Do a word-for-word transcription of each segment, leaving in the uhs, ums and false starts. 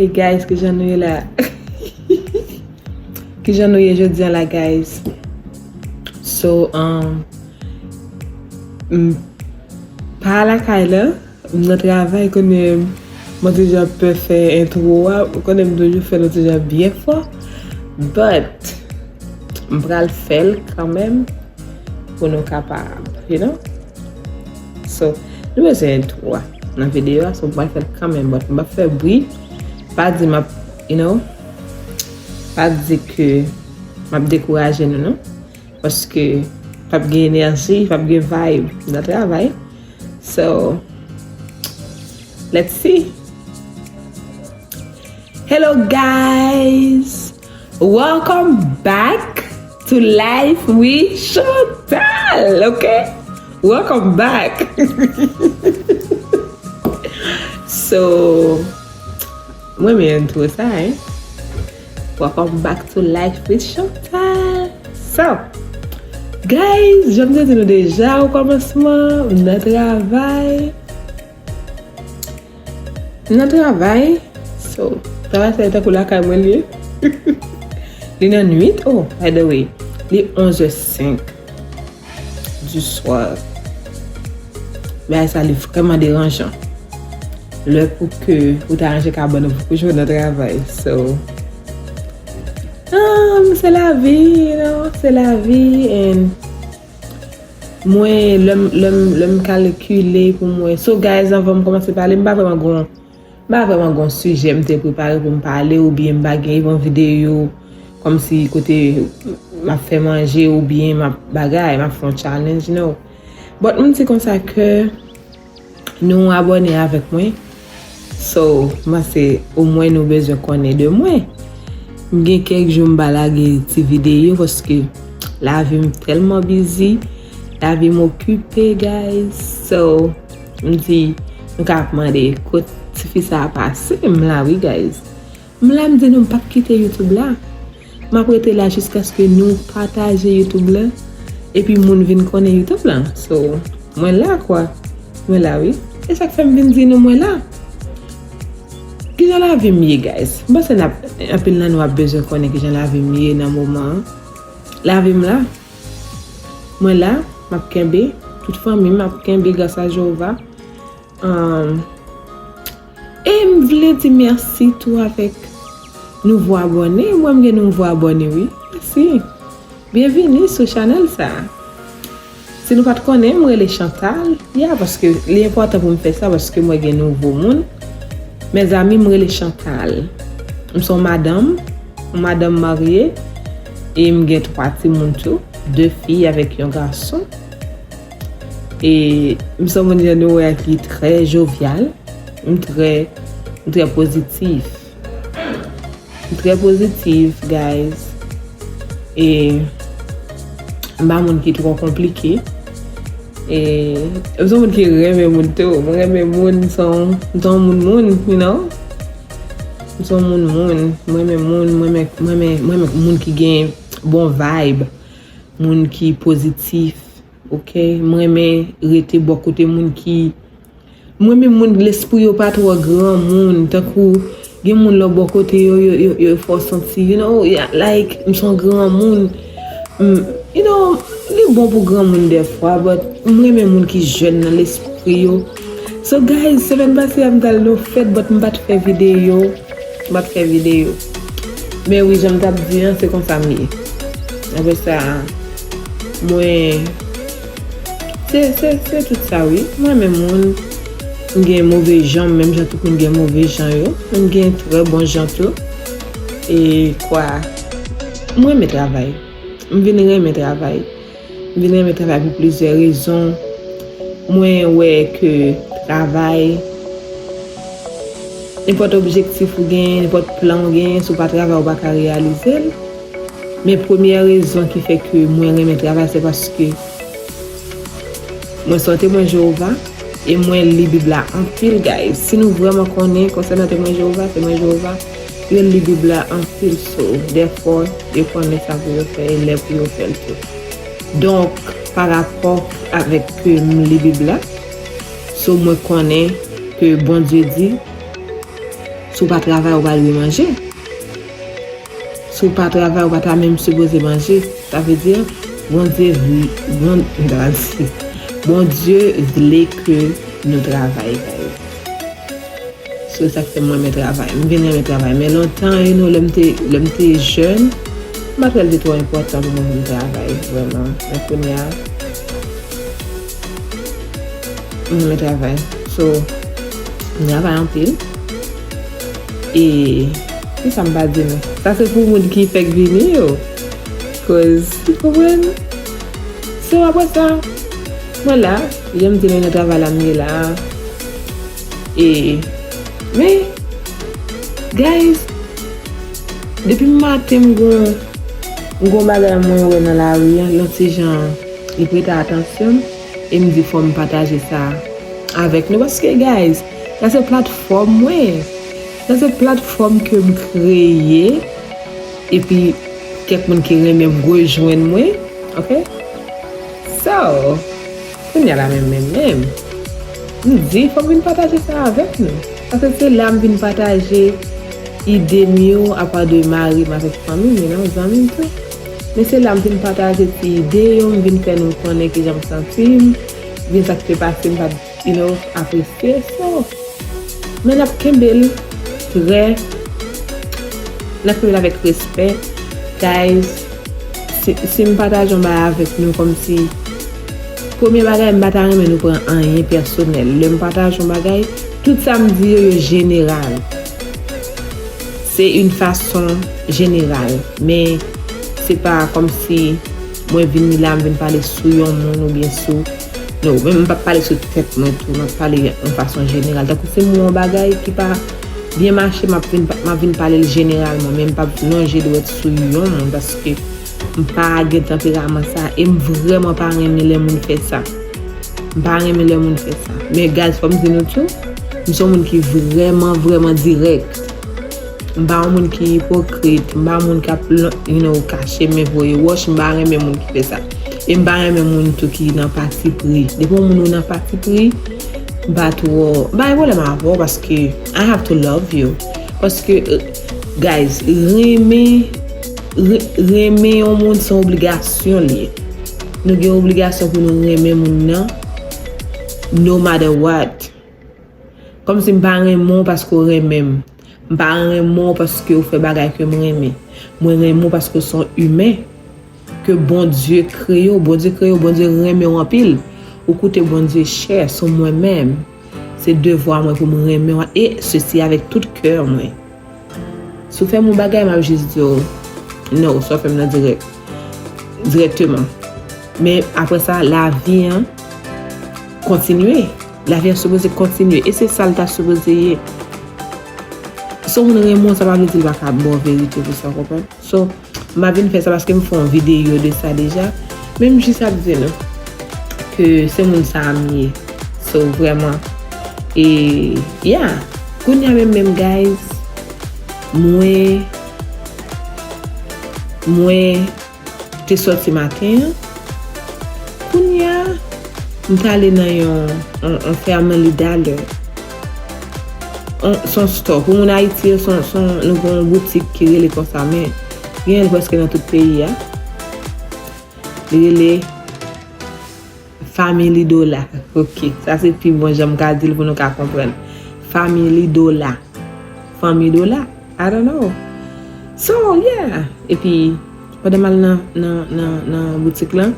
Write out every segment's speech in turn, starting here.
Hey guys, kijan nou ye la? Kijan nou ye jodi a la, guys? So, um, m pa lakay la, m nan travay, konnen mwen toujou ap pè fè entwo a, konnen m toujou fè l yon ti jan byen fò, but m pral fè l kanmenm pou nou kapab, you know? So, nou bezwen entwo a nan videyo a, so m pral fè l kanmenm, but m p ap fè bri, pa di m ap, you know, pa di ke m ap dekouraje nou, non. Paske p ap gen enèji, p ap gen vibe nan travay. So, let's see. Hello guys! Welcome back to Life with Chantal, okay? Welcome back. So, mwen renmen entwo sa, hein? Welcome back to Life with Chantal. So, guys, jan m te di nou deja o kòmansman, m nan travay. M nan travay. So, travay sa e tankou lakay mwen li ye. Li nan nwit. Oh, by the way, li onz è senk du soir. Bagay sa li vrèman deranjan. Lè pou ke ou ta ranje kabann ou pou kouche w nan travay. So, um, se lavi, you know, se lavi, and mwen, lè m, lè m, lè m kalkile pou mwen. So, guys, anvan m kòmanse pale, m pa vrèman gon, m pa vrèman gon sijè m te prepare pou m pale, oubyen m pa gen yon videyo kòmsi kote m ap fè manje, oubyen m ap bagay, m ap fè yon challenge, no. But m di konsa ke nou abòne avèk mwen. So, m panse omwen nou bezwen konnen de mwen. M gen kèk jou m pa lage ti videyo paske lavi m tèlman busy, lavi m okipe, guys. So, m di, m ka ap mande kot tifi sa a pase, m la wi, guys. M la m di nou m p ap kite YouTube la. M ap rete la jiskaske nou pataje YouTube la. Epi moun vin konnen YouTube la. So, mwen la kwa. Mwen la wi. E sa k fè m vin di nou mwen la. Kijan lavi m ye, guys? M panse n ap, anpil nan nou ap bezwen konnen kijan lavi m ye nan moman an. Lavi m la. Mwen la, m ap kenbe. Tout fanmi m ap kenbe gras a Jewova. Um, e m vle di mèsi tou avèk nouvo abòne. Mwen m gen nouvo abòne wi. Mèsi. Byenvini sou chanèl sa. Si nou pa t konnen, m rele Chantal. Ya, paske li enpòtan pou m fè sa, paske mwen gen nouvo moun. Mezanmi, m rele Chantal. M se yon madanm, yon madanm marye, e m gen twa timoun tou, de fi avèk yon gason. E m se yon moun jan nou wè ki trè jovyal, m trè, m trè pozitif. M trè pozitif, guys. E m pa moun ki twò konplike. E m se yon moun ki renmen moun tou. Mwen renmen moun, m se yon, m se yon moun moun, you know? M se yon moun moun. Mwen renmen moun, mwen renmen, mwen renmen, mwen renmen moun ki gen bon vibe, moun ki pozitif, ok? Mwen renmen rete bò kote moun ki Mwen menm moun lespri yo pa twò granmoun, tankou gen moun lè w bò kote yo, yo, yo, yo fè w santi, you know, yeah, like, m se yon granmoun. M, you know, li bon pou granmoun dèfwa, but m renmen moun ki jèn nan lespri yo. So, guys, semèn pase a m t al nan yon fèt, but m pa t fè videyo. M ap fè videyo. Men wi, jan m t ap di an, se konsa m ye. Apre sa, mwen, se, se, se tout sa wi. Mwen renmen moun, m gen move jan, menm jan tout moun gen move jan yo. M gen trè bon jan tou. E kwa, mwen renmen travay. M vin renmen travay. M vin renmen travay pou plizyè rezon. Mwen wè ke travay, nenpòt objektif ou genyen, nenpòt plan ou genyen, si w pa travay, ou pa ka reyalize l. Men premyè rezon ki fè ke mwen renmen travay, se paske mwen se yon Temwen Jewova e mwen li Bib la anpil, guys. Si nou vrèman konnen konsènan Temwen Jewova, Temwen Jewova, yo li Bib la anpil, so, therefore, yo konnen sa pou yo fè e lè pou yo fè l tou. Donk, pa rapò avèk ke m li Bib la, so mwen konnen ke Bondye di, Si w pa travay, ou pa dwe manje. Si w pa travay, ou pa ta menm sipoze manje. Sa vle di, Bondye vle, Bon-, m ta di, Bondye vle ke nou travay, guys. Se sa k fè m renmen travay. M vin renmen travay. Men lontan, you know, lè m te, lè m te jèn, m pa t wè l te twò enpòtan pou mwen vin travay, vrèman. Men kounye a, m renmen travay. So, m travay anpil. E, kisa m pa di nou? Sa se pou moun ki fèk vini yo. Cause, ou konprann? So, apre sa, mwen la, jan m di nou nan travay la m ye la. E, men, guys, depi maten m gon, m gon bagay mwen wè nan lari an, yon ti jan, li prete atansyon m, e m di fò m pataje sa avèk nou. Paske, guys, sa se platfòm mwen. Sa se platfòm ke m kreye, epi kèk moun ki renmen m rejwenn mwen, ok? So, kounye a la menm, menm, menm, m di, fò m vin pataje sa avèk nou. Paske se la m vin pataje ide m yo, apa de mari m avèk fanmi m, you know, zanmi m tou. Men se la m vin pataje ti ide yo, m vin fè nou konnen kijan m santi m, vin sa k te pase m pa t, you know, apresye. So, men n ap kenbe l trè, n ap kenbe l avèk respè. Guys, si, si m pataje yon bagay avèk nou, kòmsi, premye bagay, m pa ta renmen nou pran anyen pèsonèl. Lè m pataje yon bagay, tout sa m di yo, yo jeneral. Se yon fason jeneral. Men, se pa kòmsi mwen vin la, m vin pale sou yon moun oubyen sou, no, men m p ap pale sou tèt mwen tou, m ap pale yon fason jeneral. Tankou si m wè yon bagay ki pa byen mache, m ap vin, m ap vin pale l jeneralman, men m p ap lonje dwèt sou yon moun, paske m pa gen tanperaman sa, e m vrèman pa renmen lè moun fè sa. M pa renmen lè moun fè sa. Men guys, fò m di nou tou, m se yon moun ki vrèman, vrèman dirèk. M pa yon moun ki ipokrit, m pa yon moun k ap, you know, kache men voye wòch, m pa renmen moun ki fè sa. E m pa renmen moun tou ki nan patipri. Depi yon moun ou nan patipri, m pa twò, m pa gen pwoblèm avè w paske I have to love you. Paske, euh, guys, renmen, re-, renmen yon moun se yon obligasyon li ye. Nou gen obligasyon pou nou renmen moun nan, no matter what. Kòmsi m pa renmen w paske w renmen m. M pa renmen w paske w fè bagay ke m renmen. Mwen renmen w paske w se yon imen. Ke Bondye kreye w. Bondye kreye w, Bondye renmen w anpil. Ou koute Bondye chè, se mwen menm. Se devwa mwen pou m renmen w. E sesi avèk tout kè mwen. Si w fè m yon bagay, m ap jis di w, no, sa w fè m nan dirèk. Dirèkteman. Men apre sa, lavi an kontinye. Lavi an sipoze kontinye. E se sa l ta sipoze ye. Si yon moun renmen w, sa pa vle di l pa ka ba w verite pou sa, w konprann? So, m pa vin fè sa paske m fè yon videyo de sa deja. Men m jis ap di nou ke se moun sa a m ye. So, vrèman. E, yeah. Kounye a menm, menm, guys, mwen, mwen te sòti maten an. Kounye a, m t ale nan yon, yon, yon Family Dollar. Yon, se yon store. Pou moun Ayiti yo, se yon, se yon, nou gen yon boutik ki rele konsa, men gen l prèske nan tout peyi a. Li rele Family Dollar. Ok, sa se pi bon jan m ka di l pou nou ka konprann. Family Dollar. Fanmi Dola. I don't know. So, yeah. Epi, pandan m al nan, nan, nan, nan boutik lan,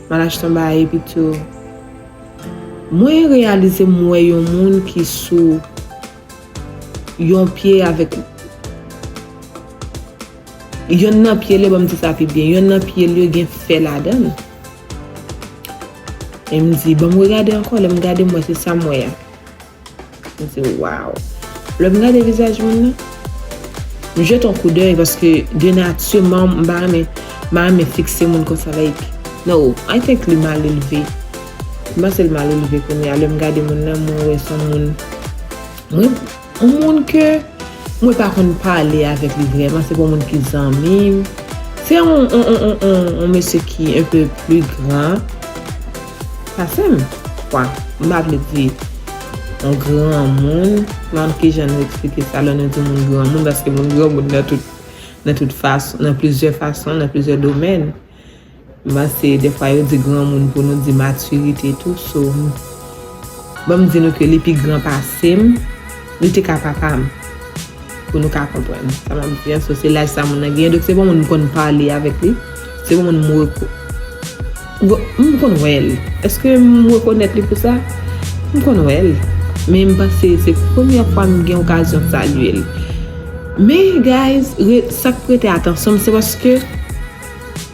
m al achte yon bagay, epi tou, mwen reyalize m wè yon moun ki sou yon pye avèk, yonn nan pye l yo, ban m di sa pi byen, yonn nan pye l yo gen fè ladan l. E m di, ban m regade ankò, lè m gade, m wè se sa m wè a. M di, waw. Lè m gade vizaj moun nan, m jete yon koudèy paske de nati, m pa, m pa renmen, m pa renmen fikse moun konsa, like, no, I think li mal elve. M panse l mal elve kounye a. Lè m gade moun nan, mwen wè se yon moun, mwen, yon moun ke mwen pa konn pale avèk li vrèman, se pa yon moun ki zanmi m. Se yon, yon, yon, yon, yon, yon mesye ki un peu plus grand pase m. Kwa, m pa vle di yon granmoun. M pa konn kijan nou eksplike sa lè nou di moun granmoun, paske moun granmoun nan tout, nan tout fason, nan plizyè fason, nan plizyè domèn. M panse defwa yo di granmoun pou nou di matirite tou. So, ban m di nou ke li pi gran pase m, li te ka papa m. Pou nou ka konprann sa m ap di an. So, se laj sa moun nan genyen. Donk, se pa moun m konn pale avèk li. Se pa moun m reko-, m konn wè l. Èske m rekonèt li pou sa? M konn wè l. Men m panse se premyè fwa m gen okazyon salye l. Men, guys, re-, sa k prete atansyon m, se paske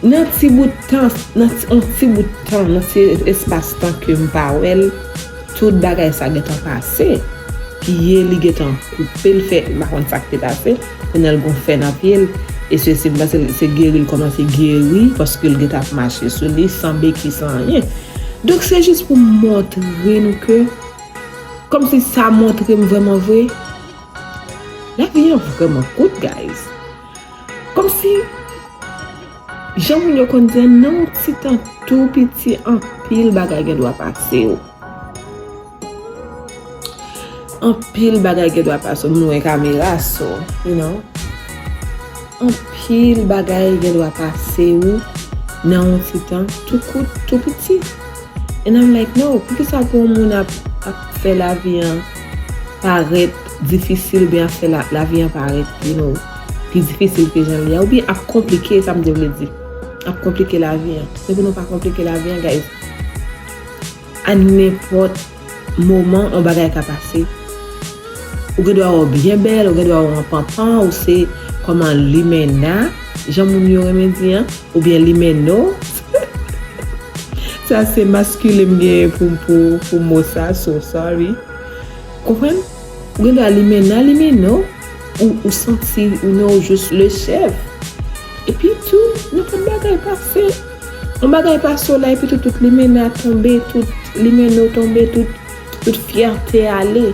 nan ti bout tan, nan ti, yon ti bout tan, nan ti espas tan ke m pa wè l, tout bagay sa gentan pase. Pye li gentan koupe, l fè, m pa konn sa k te pase. Kounye a l gon fè nan pye l. E se, se, m panse se geri l kòmanse geri, paske l gentan ap mache sou li, san beki, san anyen. Donk, se jis pou m montre nou ke, kòmsi sa montre m vrèman vre, lavi an vrèman kout, guys. Kòmsi, jan moun yo konn di an, nan yon ti tan tou piti, anpil bagay gen dwa pase w. Anpil bagay gen dwa pase w. Moun wè kamera, so, you know. Anpil bagay gen dwa pase w nan yon ti tan tou kout, tou piti. And I'm like, no, poukisa pou yon moun ap, ap fè lavi an parèt difisil, oubyen ap fè la, lavi an parèt, you know, pi difisil ke jan l ye a, oubyen ap konplike, sa m te vle di. Ap konplike lavi an. Se pou nou pa konplike lavi an, guys. A nenpòt moman, yon bagay ka pase. Ou gen dwa wè w byen bèl, ou gen dwa wè w an panpan, ou se kòman limena, jan moun yo renmen di an, oubyen limeno. Sa se maskilen m genyen pou, pou, pou mo sa, so sorry. Konprann? Ou gen dwa limena, limeno, ou, ou santi ou nan ou jis le chèf. Epi tou, nenpòt bagay pase. Yon bagay pase w la, epi tou, tout limena tonbe, tout limeno tonbe, tout, tout fyète ale.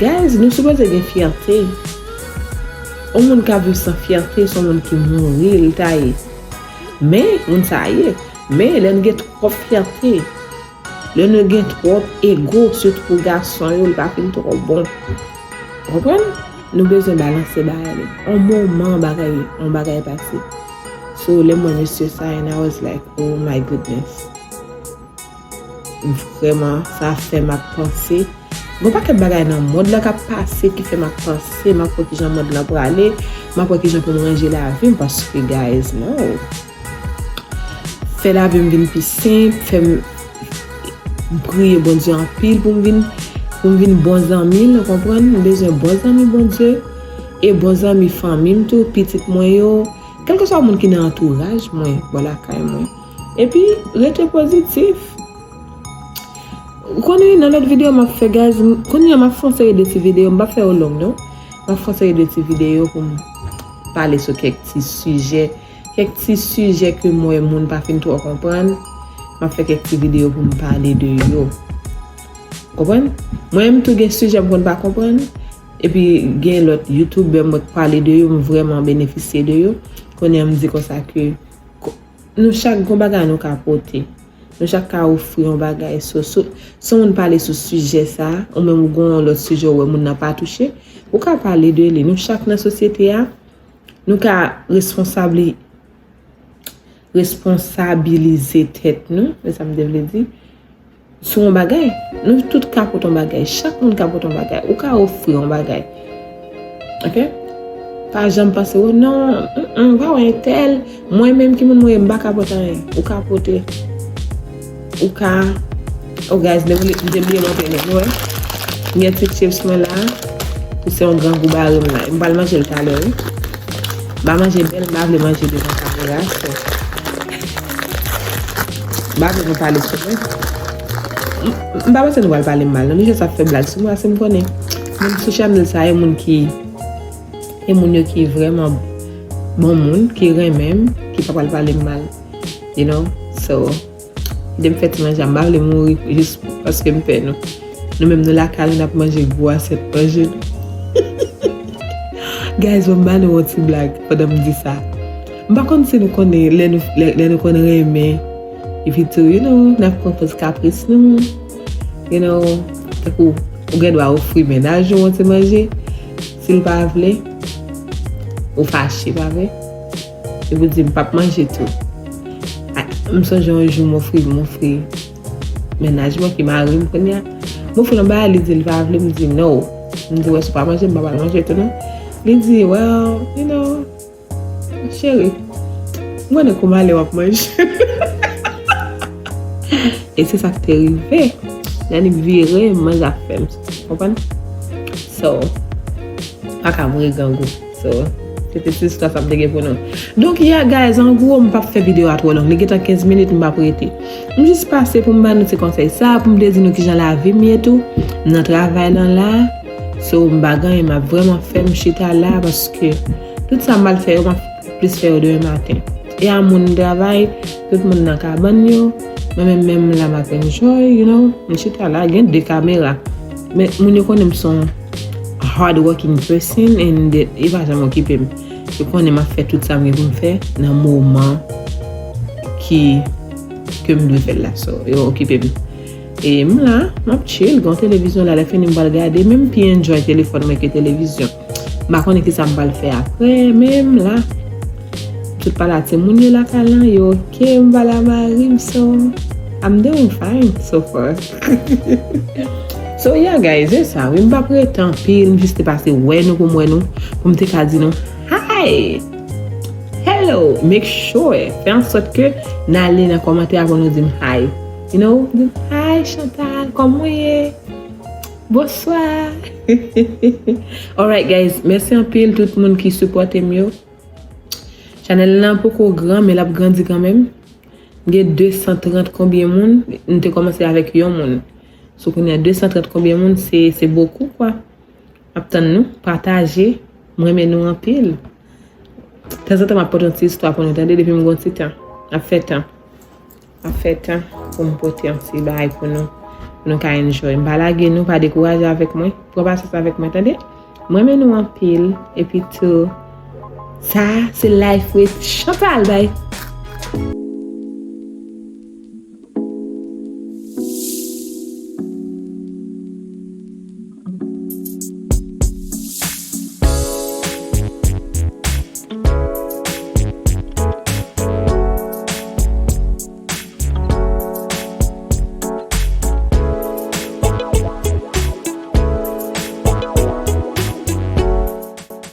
Guys, nou sipoze gen fyète. Yon moun k ap viv san fyète, se yon moun ki mouri, li ta ye. Men, moun sa ye. Men, lè n gen twòp fyète, lè nou gen twòp ego, sitou pou gason yo, li pa fin twò bon. Ou konprann? Nou bezwen balanse bagay yo. On moman bagay, on bagay pase. So, lè m wè mesye sa, and I was like, oh my goodness. Vrèman, sa fè m ap panse. Gon pakèt bagay nan mond lan k ap pase ki fè m ap panse, m ap wè kijan mond lan prale, m ap wè kijan pou m ranje lavi m, paske, guys, no. Fè lavi m vin pi senp, fè m, m priye Bondye anpil pou m vin, pou m vin bon zanmi l, ou konprann? M bezwen bon zanmi Bondye, e bon zanmi fanmi m tou, pitit mwen yo, kèlkeswa moun ki nan antouraj mwen, bò lakay mwen. Epi, rete pozitif. Ou konnen nan lòt videyo m ap fè, guys, m, kounye a m ap fè yon seri de ti videyo, m p ap fè yo long, non. M ap fè yon seri de ti videyo pou m pale sou kèk ti sijè, kèk ti sijè ke m wè moun pa fin twò konprann. M ap fè kèk ti videyo pou m pale de yo. Konprann? Mwen menm tou gen sijè m konn pa konprann, epi gen lòt youtubè m wè k pale de yo, m vrèman benefisye de yo. Kounye a m di konsa ke ko-, nou chak gon bagay nou ka pote. Nou chak ka ofri yon bagay. So, so, si yon moun pale sou sijè sa, ou menm ou gon yon lòt sijè ou wè moun nan pa touche, ou ka pale de li. Nou chak nan sosyete a, nou ka responsabli-, responsabilize tèt nou, se sa m te vle di, sou yon bagay. Nou tout ka pote yon bagay. Chak moun ka pote yon bagay. Ou ka ofri yon bagay. Ok? Pa janm panse, oh non, mm, mm, pa wè entèl. Mwen menm ki moun mwen ye, m pa ka pote anyen. Ou ka pote. Ou ka. Oh, guys, m te bliye, m te bliye montre nou, nou wè. M gen ti chips mwen la. Pou se yon grangou bare m la. M pral manje l talè, wi. M pa manje bèl, m pa vle manje devan kamera, so. M pa vle nou pale sou mwen. M, m pa panse nou pral pale m mal, non. Nou jis ap fè blag sou mwen, paske m konnen moun sou chanèl sa, e moun ki, e moun yo ki vrèman bon moun, ki renmen m, ki pa pral pale m mal. You know? So, kite m fè ti manje a, m pa vle mouri jis paske m pè nou. Nou menm nou lakay nou, n ap manje gwo asyèt manje nou. Guys, ban m ba nou yon ti blag pandan m di sa. M pa konn si nou konnen lè nou, lè, lè nou konn renmen. Epi tou, you know, n ap pran poz kapris nou. You know, tankou, Ou gen dwa ofri mennaj ou yon ti manje. Si l pa vle, ou fache, pa vre? Epi w di, "M p ap manje tou." A, m sonje yon jou m ofri, m ofri mennaj mwen ki mari m kounye a. M ofri l yon bagay, li di l pa vle, m di, "No." M di, "Wè, si w pa manje, m pa pral manje tou, non." Li di, "Well, you know, cheri, m konnen kou m ale w ap manje." E se sa k te rive. Lè li vire, manje ap fè m. Konprann? So, pa ka mouri grangou. So, se te ti istwa sa m te gen pou nou. Donk, yeah, guys, an gwo, m p ap fè videyo a twò long. Li gentan kenz minit, m p ap rete. M jis pase pou m ba nou ti konsèy sa, pou m te di nou kijan lavi m ye tou. M nan travay lan la. So, m pa gen anyen m ap vrèman fè, m chita la, paske tout sa m pral fè yo, m ap plis fè yo demen maten. E a moun travay, tout moun nan kabann yo, mwen menm, menm la m ap enjoy, you know, m chita la, gen de kamera. Men moun yo konnen m se yon hard working person and e pa janm okipe m. Yo konnen m ap fè tout sa m gen pou m fè nan moman ki, ke m dwe fè l la. So, yo okipe m. E m la, m ap chill, gen yon televizyon la, lè fini m pral gade, men m pi enjoy telefòn mwen ke televizyon. M pa konnen kisa m pral fè apre, men m la. M sot pale a timoun yo lakay lan, yo oke, m pale a mari m, so I'm doing fine so far. So yeah, guys, se sa, wi, m p ap rete anpil, m jis te pase wè nou pou m wè nou, pou m te ka di nou, hi! Hello! Make sure, fè an sòt ke n ale nan kòmantè a pou nou di m hi. You know, di m, "Hi Chantal, kòman w ye? Bonswa." Alright guys, mèsi anpil tout moun ki sipòte m yo. Chanèl lan poko gran, men l ap grandi kanmenm. Gen de san trant konbyen moun, m te kòmanse avèk yon moun. So kounye a de san trant konbyen moun, se, se bokou kwa. M ap tann nou, pataje, m renmen nou anpil. Tanzantan m ap pote yon ti istwa pou nou tande depi m gon ti tan. M ap fè tan. M ap fè tan pou m pote yon ti bagay pou nou. Pou nou ka enjoy. M pa lage nou, pa dekouraje avèk mwen. Pran pasyans avèk mwen, tande? M renmen nou anpil. Epi tou, sa, se Life with Chantal, bay.